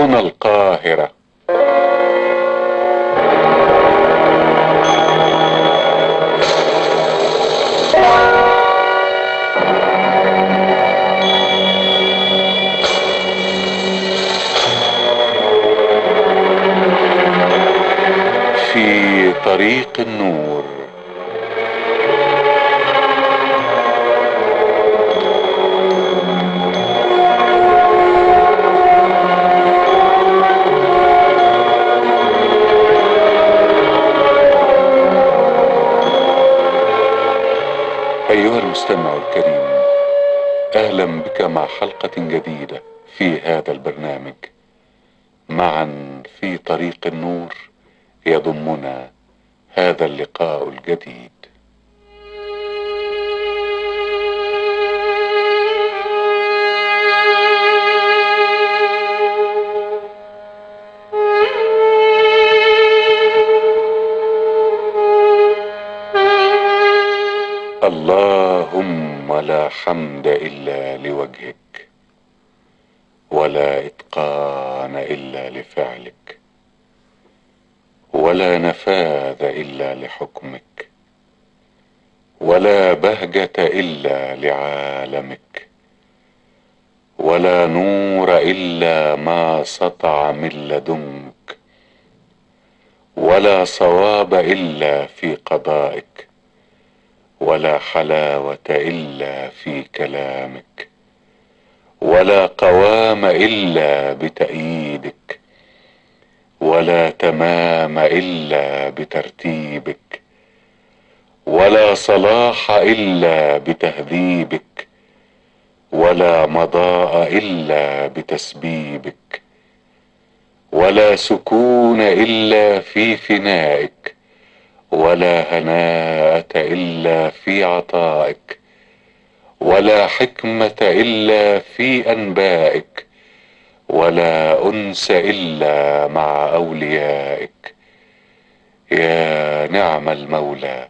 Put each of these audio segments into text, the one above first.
هنا القاهرة. في طريق النور. أيها المستمع الكريم، أهلا بك مع حلقة جديدة في هذا البرنامج. معا في طريق النور يضمنا هذا اللقاء الجديد. اللهم لا حمد إلا لوجهك، ولا إتقان إلا لفعلك، ولا نفاذ إلا لحكمك، ولا بهجة إلا لعالمك، ولا نور إلا ما سطع من لدنك، ولا صواب إلا في قضائك، ولا حلاوة إلا في كلامك، ولا قوام إلا بتأييدك، ولا تمام إلا بترتيبك، ولا صلاح إلا بتهذيبك، ولا مضاء إلا بتسبيبك، ولا سكون إلا في فنائك، ولا هناءة إلا في عطائك، ولا حكمة إلا في أنبائك، ولا أنس إلا مع أوليائك. يا نعم المولى،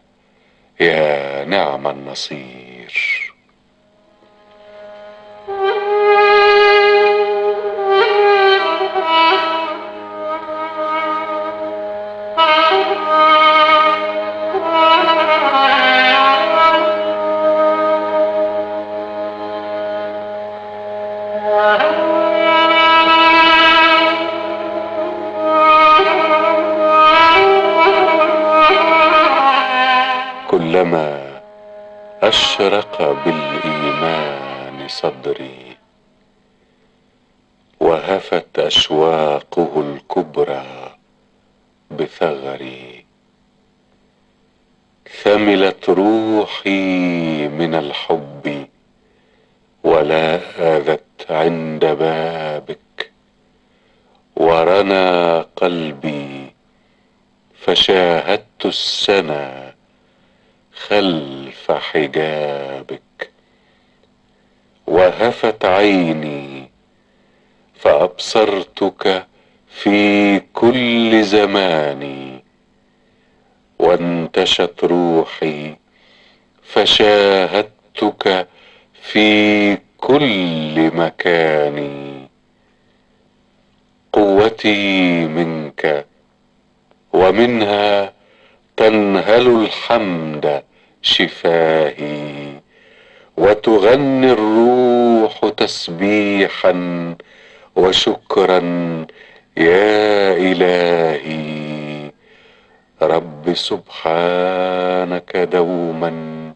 يا نعم النصير. كلما أشرق بالإيمان صدري، وهفت أشواقه الكبرى بثغري، ثملت روحي من الحب ولاذت عند بابك، ورنا قلبي فشاهدت السنا خلف حجابك، وهفت عيني فأبصرتك في كل زماني، وانتشت روحي فشاهدتك في كل مكاني. قوتي منك، ومنها تنهل الحمد شفاهي، وتغني الروح تسبيحا وشكرا يا إلهي. رب سبحانك دوما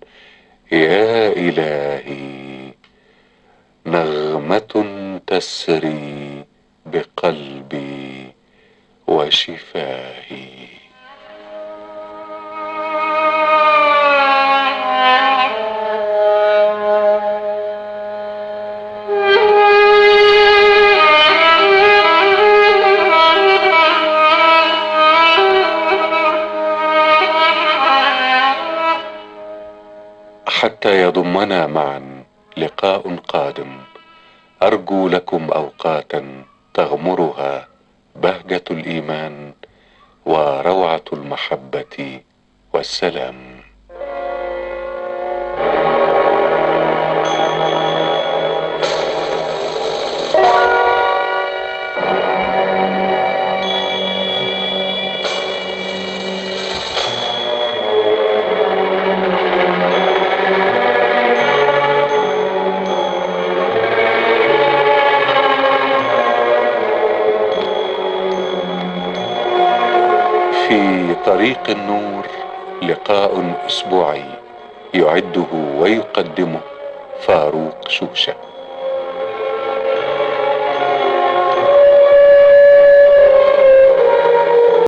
يا إلهي، نغمة تسري بقلبي وشفاهي. حتى يضمنا معا لقاء قادم، أرجو لكم أوقاتا تغمرها بهجة الإيمان وروعة المحبة والسلام. طريق النور لقاء أسبوعي يعده ويقدمه فاروق شوشة.